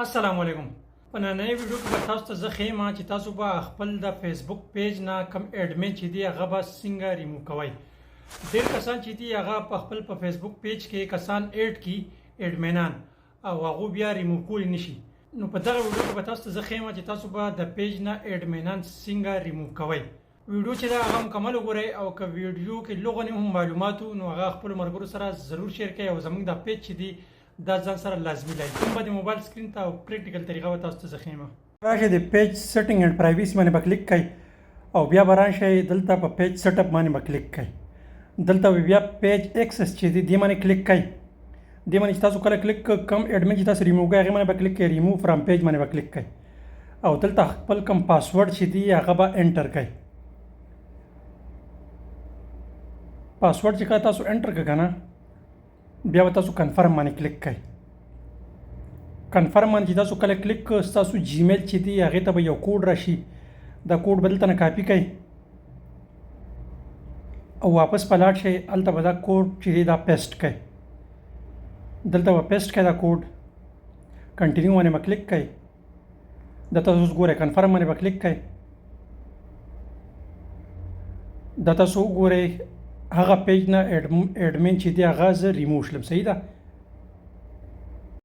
السلام علیکم. په نننۍ ویډیو کې به تاسو ته زه ښیم چې تاسو به خپل د فیسبوک پیج نه کوم اډمین چې دی هغه به څنګه ریموو کوئ. ډېر کسان چې دي هغه په خپل په فیسبوک پیج کې کسان ایډ کی اډمینان او هغه بیا ریموو کولی نشي. نو په دغه ویډیو کې به تاسو ته زه ښیم چې تاسو به د پیج نه اډمینان څنګه ریموو کوئ. ویډیو چې دا هغه مکمل وګورئ او که ویډیو کې لغونې هم معلومات نو هغه خپل ملګرو سره ضرور شیر کړئ او زموږ دا پیج چې دی دا ځان سره لازمي لایک کوم به د موبایل سکرین ته او پریکټیکل طریقه به تاسو ته زه ښیم. راشئ د پیج سیټینګ اینډ پرایویسي باندې به کلیک کړئ او بیا به راشئ دلته په پیج سیټ اپ باندې به کلیک کړئ. دلته به بیا پیج اکسس چې دی دې باندې کلیک کړئ. دې باندې چې تاسو کله کلیک کوم اډمین چې تاسو ریموو کړئ هغې باندې به کلیک کړئ، ریموو فرام پیج باندې به کلیک کړئ او دلته خپل کوم پاسورډ چې دی هغه به انټر کړئ. پاسورډ چې کله تاسو انټر کړئ که نه بیا به تاسو کنفرم باندې کلیک کړئ. کنفرم باندې چې تاسو کله کلیک کړئ ستاسو جیمیل چې دی هغې ته به یو کوډ راشي، دا کوډ به دلته نه کاپي کړئ او واپس په لاړ شئ، هلته به دا کوډ چې دی دا پیسټ کړئ. دلته به پیسټ کړئ دا کوډ، کنټینیو باندې به کلیک کړئ. دا تاسو اوس ګورئ کنفرم باندې به کلیک کړئ. دا تاسو وګورئ هغه پیج نه اډمین چې دی هغه زه ریموو شلم، صحیح ده.